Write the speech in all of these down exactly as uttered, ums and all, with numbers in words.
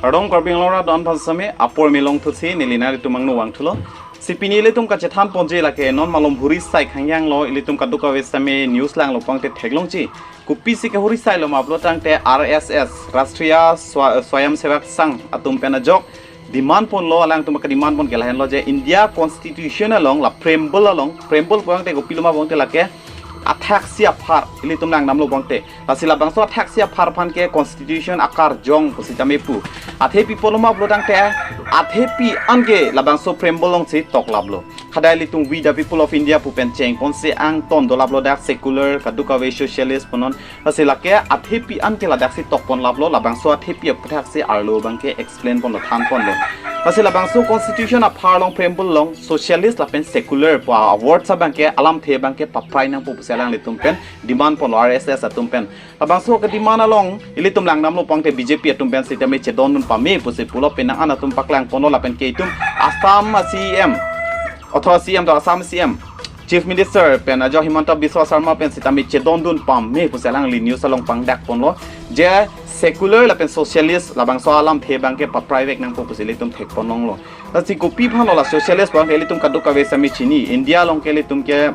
Kardom Karbi Anglong arat do-an aphan sitame, apor milong thusi, neli nanglitum angno vangthulo. Si pini ilitum kachethan ponji lake non malom huri sai khangyang lo, ilitum kadokave sitame news langlo pulote theklongji. Kopisi ke huri sai lo ma pulo tangte R S S, Rashtriya Swa-, Swayamsevak Sangh atum pen ajok demand ponlo, alangtum ke demand pon ke lahenlo je India Constitution along la preamble along, preamble pulote kopilo ma pulote lake athaksi aphar, ilitum langdamlo pulote. Lasi labangso athaksi aphar aphan ke Constitution akarjong pusitame pu. Athe pi pulo ma pulo tangte, athe pi an ke labangso preamble alongsi toklaplo. Khadai ilitum We the People of India pu pen cheng ponsi angton dolaplo, dak secular, kadokave socialist punon. Lasi lake athe pi an ke ladaksi tok ponlaplo, labangso athe pi aputhaksi arlo abang ke explain ponlo, than ponlo. Lasi labangso Constitution aphar along, preamble along socialist lapen secular pu a-words abang ke, alamthe abang ke paprai nangpo pusi alanglitum pen demand ponlo, R S S atum pen. Labangso ke demand along ilitum langdamlo pulote B J P atum pen sitame chedondun pame pusi pulo, penang an atum paklang ponlo lapen ke itum Assam C E M, otho C E M to Assam C E M, Chief Minister pen ajok Himanta Biswa Sarma pen sitame chedondun pame pusi alangli news along pangdak ponlo je secular lapen socialist labangso alamthe abang ke paprai vek nangpo pusi ilitum thek ponlonglo. Lasi kopi aphanlo la socialist abang ke ilitum kadokave sitame chini, India along ke ilitum ke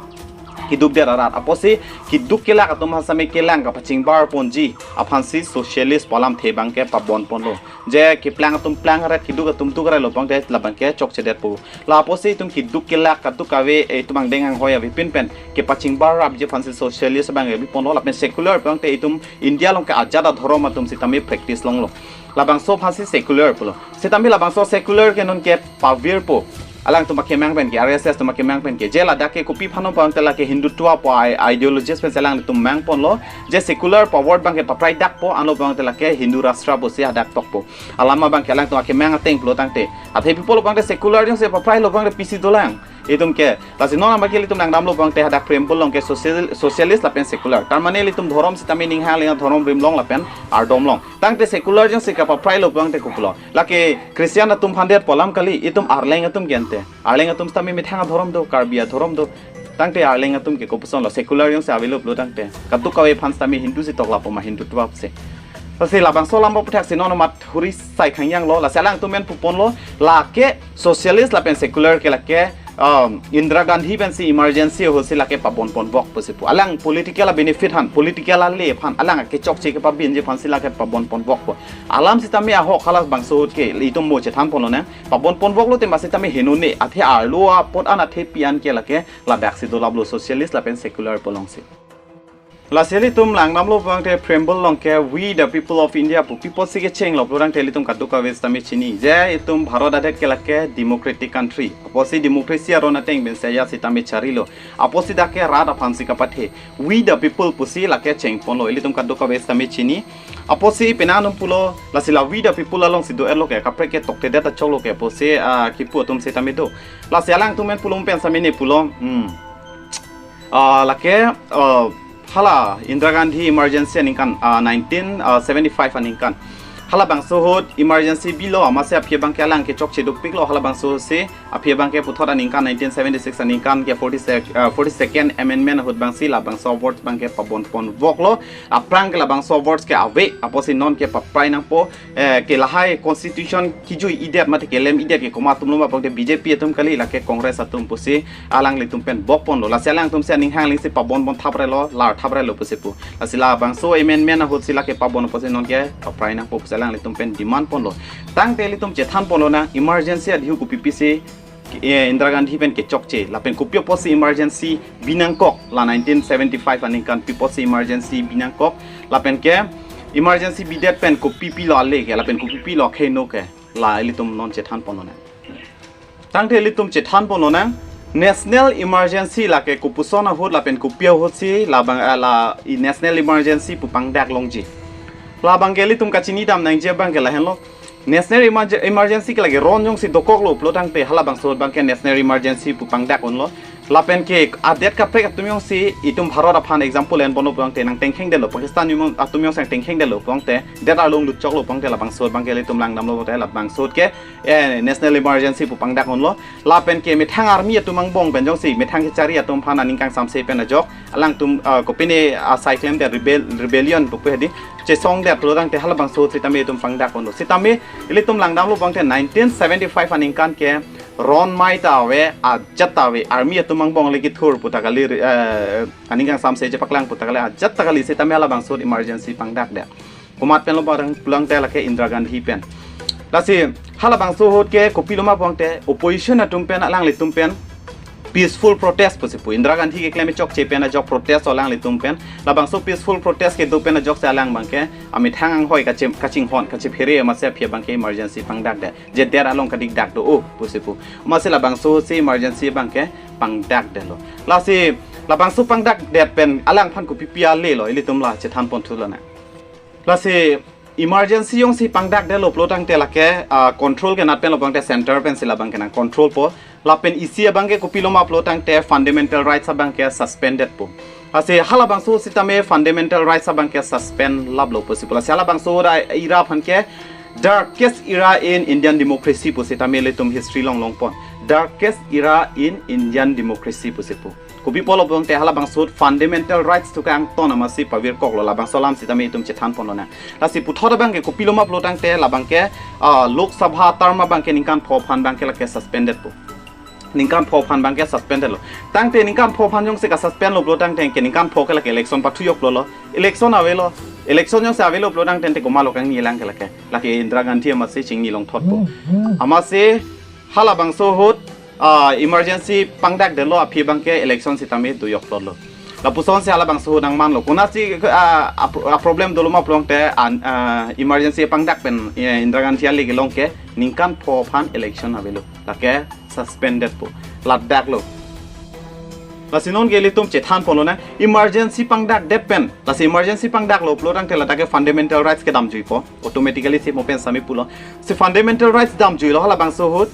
kidukdet arat. Apotsi kiduk kelak atum sitame kelang kapachingbar ponji aphansi socialist pu alamthe abang ke pabon ponlo. Je keplang atum plang ret, kiduk atum duk ret lo pulote labang ke chokchedetpo. La apotsi itum kiduk kelak kadokave, eh, itum angdeng anghoi avepin pen kepachingbar rapji aphansi socialist abang ke bi ponlo, lapen secular pulote itum India along ke ajat adhorom atum sitame practice longlo. Labangso aphansi secular pulo. Sitame labangso secular ke non ke pavirpo. Alangtum akemang pen ke, R S S atum akemang pen ke, je ladak ke kopi aphan pulote lake Hindutva pu i-, ideologies pensi alangtum mang ponlo. Je secular pu a-word abang ke paprai dakpo, anlo pulote lake Hindu Rashtra pusi hadak tokpo. Alam abang ke alangtum akemang ateng pulo tangte. Athe pi pulo pulote secular jongsi paprailo pulote pisi dolang. Itum ke, lasi non abang ke ilitum langdamlo pulote hadak preamble along ke social, socialist lapen secular. Tar mane ilitum dhorom sitame ning hang ling dhorom rimlong lapen ardomlong. Tangte secular jongsi kapaprailo pulote kopulo. Lake Christian atum aphan det pu alam kali, itum Arleng atum ke ante. Arleng atum sitame methang adhorom do, Karbi adhorom do. Tangte Arleng atum ke kopuson lo, secular jongsi avelo pulo tangte. Kadokave aphan sitame Hindu si toklappo ma, Hindutva pusi. Lasi labangso alam aputhaksi non amat huri sai khangyang lo, lasi alangtum pen pu ponlo, lake socialist lapen secular ke lake, um, Indira Gandhi pensi emergency ahutsi lake pabon ponvok pusi pu. Alang political benefit aphan, political ale aphan, alang kechokche kepabinji aphansi lake pabon ponvokpo. Alam sitame ahok, halabangso ahut ke ilitum mo chethan ponlonang. Pabon ponvoklo tema sitame henone, athe arlo apot an athe pi an ke lake ladaksi dolaplo, socialist lapen secular pu alongsi. Lasi ilitum langdamlo pulote preamble along ke We the People of India pu pi apotsi kechenglo pulo tangte ilitum kadokave sitame chini je itum Bharat adet ke lake democratic country. Apotsi democracy aron ateng pensi ajat sitame charilo. Apotsi dak ke rat aphansi kapathe. We the People pusi lake cheng ponlo, ilitum kadokave sitame chini. Apotsi penang atum pulo, lasi la We the People alongsi do-etlo ke, kaprek ke toktedet achoklo ke pusi, ah, kipu atum sitame do. Lasi alangtum pen pulo pen sitame ne pulo. Hmm. Ah, lake, ah, hala Indira Gandhi emergency aningkan, ah, nineteen seventy-five aningkan. Halabangso ahut emergency bilo, amatsi aphi abang ke alang kechokche dopiklo, halabangso ahutsi aphi abang ke puthot aningkan nineteen seventy-six aningkan ke forty sec-, ah, forty-second amendment ahut abangsi labangso a-words abang ke pabon ponvoklo. Aphrang ke labangso a-words ke ave, apotsi non ke paprai nangpo, eh, ke lahai constitution kijui-idet mate kelem-idet ke komat atumlo ma pulote B J P atum kali, lake Congress atum pusi alanglitum pen bok ponlo. Lasi alangtum si aning hang lingsi pabon pon thaprelo, lar thaprelo pusi pu. Lasi labangso amendment ahutsi lake pabon pusi non ke paprai nangpo pusi alanglitum pen demand ponlo. Tangte ilitum chethan ponlonang emergency adhiu kopi pisi, eh, Indira Gandhi pen kechokche, lapen kopi apotsi emergency binangkok, la nineteen seventy-five aningkan pi apotsi emergency binangkok, lapen ke emergency bidet pen kopi pilo ale ke, lapen kopi pilo akhei no ke, la ilitum non chethan ponlonang. Tangte ilitum chethan ponlonang, national emergency lake kopuson ahut lapen kopi ahutsi labang, eh, la i national emergency pu pangdak longji. Labang ke ilitum kachinidam nangji abang ke lahenlo. National emerg-, emergency ke lake ron jongsi dokoklo pulo tangte halabangso ahut abang ke national emergency pu pangdak unlo. Lapen ke adet kaprek atum jongsi itum Bharat aphan example enponlo pulote nang tengkhengdetlo, Pakistan atum jongsi tengkhengdetlo pulote, det arlo lutchoklo pulote labangso abangke ilitum langdamlo pulote labangso ke eh, national emergency pu pangdak unlo. Lapen ke methang army atum angbong pen jongsi methang kachari atum aphan aning kangsamse pen ajok alangtum ah, kopine asai klemdet rebel, rebellion pu pu hedi chesongdet pulo tangte halabangso sitame itum pangdak unlo. Sitame ilitum langdamlo pulote nineteen seventy-five aningkan ke ron mai ta ave, ajat ta ave, army atum angbong le kethur puta kali, eh, aning kangsamse chepaklang puta kali, ajat ta kali sitame halabangso emergency pangdakdet. Komat penlo barang pulote lake Indira Gandhi pen. Lasi halabangso ahut ke kopiloma pulote opposition atum pen alanglitum pen peaceful protest pusi pu. Indira Gandhi keklem chokche pen ajok protest alanglitum pen. Labangso peaceful protest kedo pen ajok si alang abangke amethang anghoi kachim, kachinghon, kachiphere amatsi aphi abangke emergency pangdakdet. Je det along kadikdak do-o pusi pu. Amatsi labangso si emergency abangke pangdakdetlo. Lasi labangso pangdakdet pen alangphan kopi pi alelo ilitum la chethanpon thulonang. Lasi emergency jongsi pangdakdetlo pulo tangte lake ah, control kenat penlo pulote center pensi labangke nang controlpo. Lapen isi abangke kopiloma pulo tangte fundamental rights abangke suspendedpo. Lasi halabangso sitame fundamental rights abangke suspend laplo pusi pu. Lasi halabangso ra era aphan ke darkest era in Indian democracy pu sitame ilitum history along longpon. Darkest era in Indian democracy pusi pu. Kopi pulo pulote halabangso fundamental rights atum ke angton amatsi pavirkoklo, labangso alam sitame itum chethanponlonang. Lasi puthot abangke kopiloma pulo tangte labangke ah, Lok Sabha term abangke ningkan pho aphan abangke lake suspendedpo. Ningkan pho aphan abangke suspendedlo. Tangte ningkan pho aphan jongsi kasuspendlo pulo tangte ke ningkan pho ke lake election pathu joklo lo. Election avelo. Election jongsi avelo pulo tangte te komatlo kangnilang ke lake. Lake Indira Gandhi amatsi chingni longthotpo. Amatsi halabangso ahut ah, emergency pangdakdetlo aphi abangke election sitame do joklotlo. Lapusonsi halabangso ahut nangmanlo. Konatsi ah, a, a problem doloma pulote an ah, emergency pangdak pen eh, Indira Gandhi ali kelong ke ningkan pho aphan election avelo. Lake suspendedpo. Ladaklo. Lasi non ke ilitum chethanponlonang emergency pangdakdet pen. Lasi emergency pangdaklo pulo tangte ladak ke fundamental rights kedamjuipo. Automatically si mo pen sami pulo. Si fundamental rights damjuilo halabangso ahut.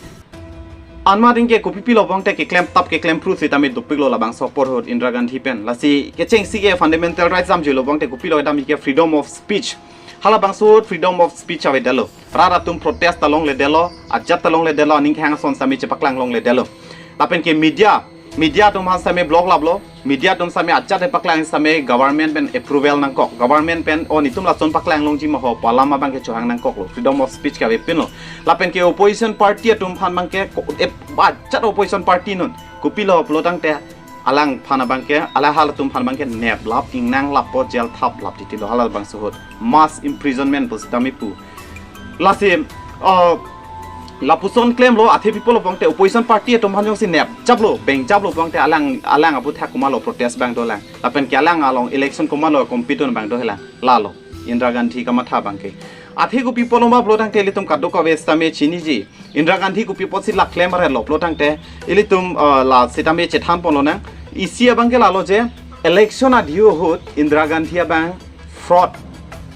Anmat ingke kopi pilo pulote keklem tap keklem phru sitame dopiklo labangso apor ahut Indira Gandhi pen. Lasi kechengsi ke fundamental rights damjuilo pulote kopilo kedam ke freedom of speech. Halabangso ahut freedom of speech avedetlo. Rat atum protest ta longledetlo, ajat ta longledetlo, aning kehang ason sitame chepaklang longledetlo. Lapen ke media, media atum aphan sitame block laplo, media atum sitame ajat chepaklang sitame government pen approval nangkok. Government pen o netum lason paklang longji ma ho pu alam abangke chohang nangkoklo. Freedom of speech ke avepinlo. Lapen ke opposition party atum aphan abangke ko-, ep-, ajat opposition party non. Kopilo pulo tangte alangphan abangke, alang halatum aphan abangke neplap, ingnang lappo, jail thaplap titilo halabangso ahut. Mass imprisonment pu sitame pu. Lasi uh, lapuson klemlo athe people pulote opposition party atum aphan jongsi nepjaplo, bengjaplo pulote alang, alang aputhak komatlo protest abang dolang. Lapen ke alang along election komatlo compete abang dolang. Lalo Indira Gandhi kamatha abangke. Athe kopi pulo ma pulo tangte ilitum kadokave sitame chiniji. Indira Gandhi kopi apotsi la klem arelo pulo tangte ilitum uh, la sitame chethanponlonang. Isi abangke lalo je election adiu ahut Indira Gandhi abang fraud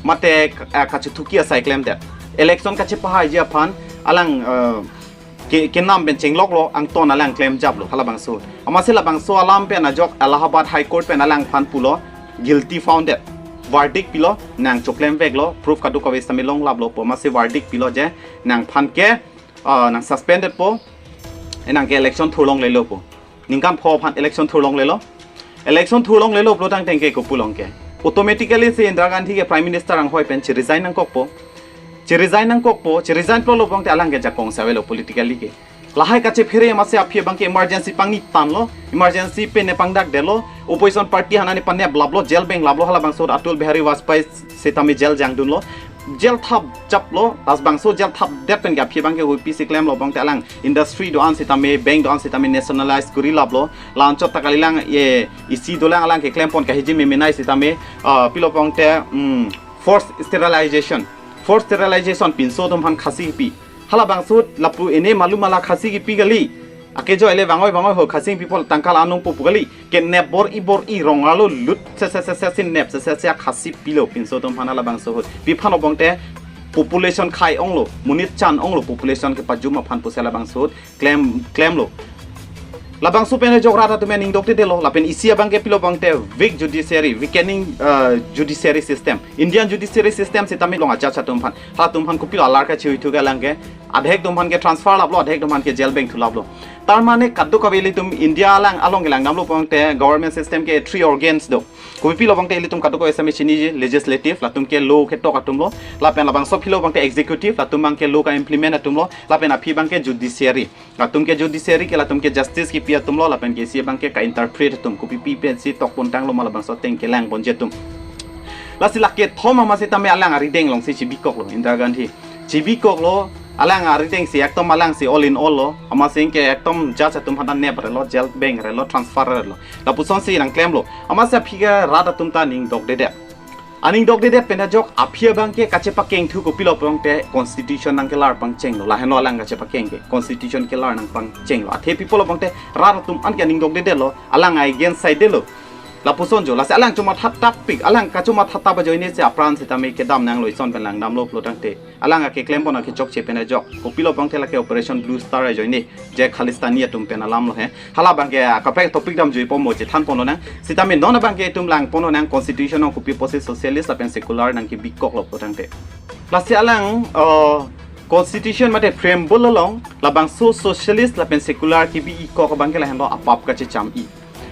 mate uh, kachethuki asai klemdet. Election kachepahaiji aphan alang uh, ke, kenam pen chengloklo angton alang klemjaplo halabangso. Amatsi labangso alam pen ajok Allahabad High Court pen alangphan pulo guilty founded. Verdict pilo nang choklemveklo, proof kadokave sitame longlaplo pu amatsi verdict pilo je nangphan ke uh, nang suspendedpo, eh, nang ke election thurlonglelopo. Ningkan pho aphan election thurlonglelo. Election thurlonglelo pulo tangte ke kopilong ke. Automatically si Indira Gandhi ke Prime Minister anghoi pen cheresign nangkokpo. Cheresign nangkokpo, cheresign pulo pulote alang ke jakong si avelo politically ke. Lahai kachephere amatsi aphi abangke emergency pangni tanlo, emergency pen nepangdakdetlo, opposition party aphan nepaneplaplo, jail benglaplo halabangso Atal Bihari Vajpayee sitame jail jangdunlo. Jail thapjaplo, labangso jail thapdet pen ke aphi abangke huipi si klemlo pulote alang industry do-an sitame, bank do-an sitame nationalize korilaplo. La-anchot ta kalilang e isi dolang alang keklempon kahiji memenai sitame uh, pilo pulote um, forced sterilization. Forced sterilization pinso atum aphan khasi kipi. Halabangso lapu ene malu mala khasi kipi kali. Akejo ele vangoi vangoi ho khasi people tangka la-an nangpo pu kali. Ke nep bor-i bor-i rong arlo lut se se se se si nep se se se khasi pilo pinso atum aphan halabangso ahut. Pi aphan pulote population khai onglo, monit chan onglo population kepajum aphan pusi halabangso ahut klem, klemlo. Labangso pen ajok rat atum aning dokdedetlo, lapen isi abangke pilo abangte weak judiciary, weakening uh, judiciary system. Indian judiciary system sitame long ajat atum aphan. Halatum aphan kopilo alar kachihui thu ke alang ke, adhek atum aphan ke transfer laplo, adhek atum aphan ke jail beng thu laplo. Tar mane kadokave ilitum India alang along kelang damlo abangte government system ke three organs do. Kopilo abangte ilitum kadokave sitame chini, legislative, latum ke law ketok atumlo, lapen labangso pilo abangte executive, latum abangke law ka-implement atumlo, lapen aphi abangke judiciary. Latum ke judiciary ke, latum ke justice kipi atumlo, lapen ke isi abangke ka-interpret atum, kopipi pensi tokpon tanglo ma labangso ateng kelang ponji atum. Lasi lake thom ama sitame alang arideng alongsi chibikoklo Indira Gandhi. Chibikoklo, alang arideng si ekdom alang si all in all lo, amatsi ke ekdom judge atum aphan nep relo, jail beng relo, transfer relo. Lapusonsi nangklemlo. Amatsi aphi ke rat atum ta aning dokdedet. Aning dokdedet pen ajok aphi abangke kachepakeng thu kopilo abangte constitution nangkelar pangchenglo. Lahenlo alang kachepakeng ke, constitution kelar nangpangchenglo. Athe pipolo abangte rat atum anke aning dokdedetlo, alang against side detlo. Lapuson jo, lasi alang chomatha tapik, alang kachomatha tap ajoine si apran sitame kedam nanglo, ison pen lang damlo pulo tangte. Alang akeklem pon akechokche pen ajok, kopilo abangte lake Operation Blue Star ajoine, je Khalistani atum pen alamlo he. Hala abangke, ah, kaprek topic damjuipo mo chethan ponlonang. Sitame non abangke itum lang ponlonang, constitution along kopi apotsi socialist lapen secular nangkebikoklo pulo tangte. Lasi alang, uh, constitution mate preamble along labangso socialist lapen secular kebi-ikok abangke lahenlo apap kachecham-i.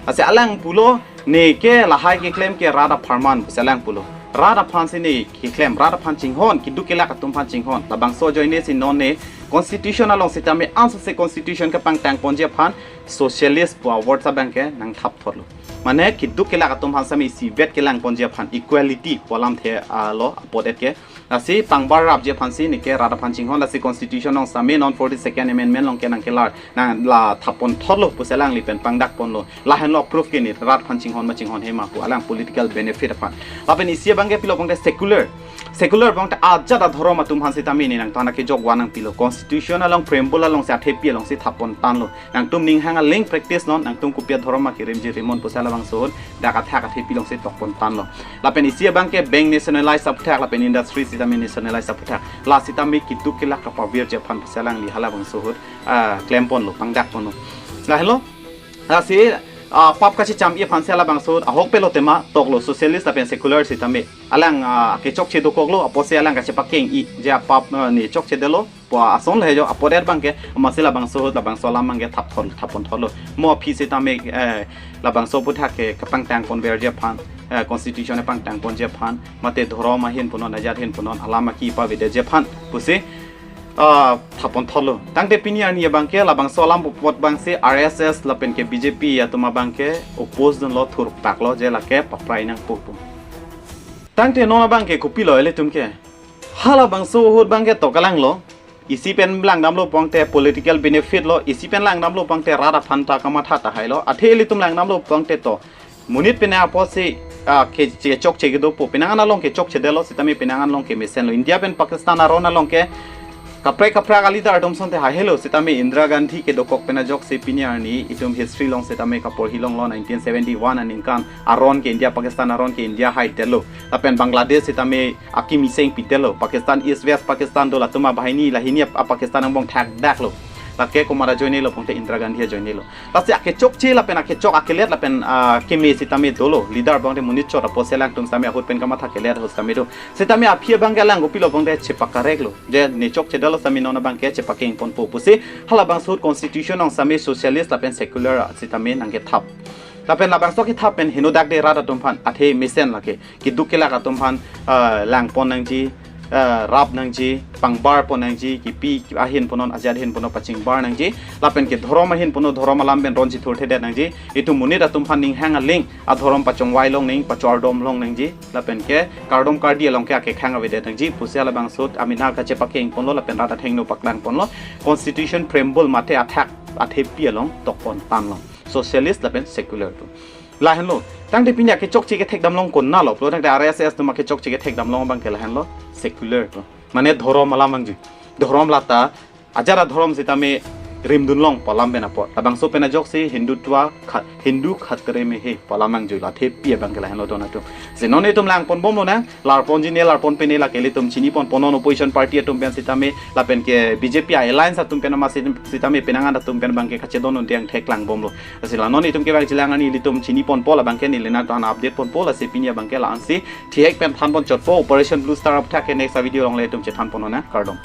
Lasi alang pulo, ne ke lahai keklem ke rat apharman pusi alang pulo. Rat aphansi ne keklem, rat aphan chinghon, keduk kelak atum aphan chinghon. Labangso ajoine si non ne constitution along sitame ansose constitution kepangtang ponji aphan socialist pu a-word abangke nangthap thotlo. Mane keduk kelak atum aphan sitame isivet kelang ponji aphan equality pu alamthe, ah, lo apot-et ke. Lasi pangbar rapji aphansi ne ke rat aphan chinghon, lasi constitution along sitame non forty-second amendment along ke nangkelar, nang la thap pon thotlo pusi alangli pen pangdak ponlo. Lahenlo proof ke ne rat aphan chinghon ma chinghonhe ma pu alang political benefit aphan. Lapen isi abangke pilo abangte secular. Secular abangte ajat adhorom atum aphan sitame ne nangthan akejok wan nangpilo. Constitution along preamble alongsi athepi alongsi thap pon tanglo. Nangtum ning hang aling practice non, nangtum kopi adhorom ma kerimji rimnon pusi labangso ahut dak athak athepi alongsi tokpon tanglo. Lapen isi abangke bank nationalize aputhak, lapen industry sitame nationalize aputhak. La sitame keduk kelak kapavirji aphan pusi alangli halabangso ahut, ah, klem ponlo, pangdak ponlo. Lahenlo, lasi, ah, apap kachecham-i aphansi halabangso ahut ahok pelo tema toklo, socialist lapen secular sitame. Alang, ah, kechokche dokoklo, apotsi alang kachepakeng-i, je apap, ah, ne chokchedetlo, pu ason le jo, apot-et abangke, amatsi labangso ahut, labangso alam abangke thap thot, thap pon thotlo. Mo aphi sitame, eh, labangso aputhak ke kepangtang ponverji aphan, eh, constitution kepangtang ponji aphan, mate dhorom ahin punon, ajat ahin punon, alam aki pavedetji aphan pusi, ah, thap pon thotlo. Tangte pini arni abangke labangso alam apot abangsi R S S lapen ke B J P atum abangke oppose dunlo, thurpak lo, je lake paprai nangpo pu. Tangte non abangke kopilo ilitum ke. Halabangso ahut abangke to kalanglo. Isi pen lang damlo abangte political benefit lo, isi pen lang damlo abangte rat aphan ta kamatha tahai lo. Athe ilitum lang damlo abangte to monit pen apotsi, ah, ke, kechokche kedopo. Penang an along kechokchedetlo, sitame penang an along kemesenlo. India pen Pakistan aron along ke kaprek kaprek a-leader atum asonte haihelo, sitame Indira Gandhi kedokok pen ajoksi pini arni itum history along sitame kaporhi longlo, nineteen seventy-one aningkan aron ke India Pakistan aron ke India haidetlo. Lapen Bangladesh sitame akimi seng pidetlo. Pakistan, East West Pakistan do, latum abahini lahini a-Pakistan angbong thakdaklo. Lake komat ajoinelo pangte Indira Gandhi ajoinelo. Lasi akechokche lapen akechok akelet lapen, ah, keme sitame dolo. Leader abangte monit chot apotsi alangtum sitame ahut pen kamatha kelet ahut sitame do. Sitame aphi abangke alang kopilo pangte chepakareklo. Je ne chokchedetlo sitame non abangke chepakeng ponpo pusi. Halabangso ahut constitution along sitame socialist lapen secular sitame nangkethap. Lapen labangso kethap pen henodak de rat atum aphan athe mesen lake. Keduk kelak atum aphan, ah, lang pon nangji, ah, rap nangji, pangbar pon nangji, kipi ahin punon, ajat ahin punon pachingbar nangji, lapen ke dhorom ahin punon, dhorom alam pen ron chithurthedet nangji, itum monit atum aphan ning hang aling, adhorom pachongvai long nangji, pachardom long nangji, lapen ke kardom kardi along ke akekhang avedet nangji, pusi halabangso ahut amena kachepakeng ponlo, lapen rat athengno paklang ponlo, constitution preamble mate athak athepi along tokpon tanglo. Socialist lapen secular atum. Lahenlo. Tangte pini akechokche kethek damlong konatlo. Pulo tangte R S S atum akechokche kethek damlong abangke lahenlo. Secular atum. Mane dhorom alam abangji. Dhorom lata. Ajat adhorom sitame rimdun long pu alam pen apot. Labangso pen ajoksi Hindutva kha-, Hindu khatre mein hai pu alam nangjui, la thepi abang ke lahenlo don atum. Si non itum langpon bomlo nang, larponji ne larpon pine lake ilitum chiniponpo non opposition party atum pen sitame lapen ke B J P alliance atum pen ama sit-, sitame penang an atum pen abang ke kachedondunde angthek lang bomlo. Lasi la non itum kevangji lang arni ilitum chiniponpo, labang ke neli nangtum aphan update ponpo, lasi pini abang ke la-ansi thihek pen thanpon chotpo. Operation Blue Star aphuthak ke next a-video along le itum chethanpon nang, kardom.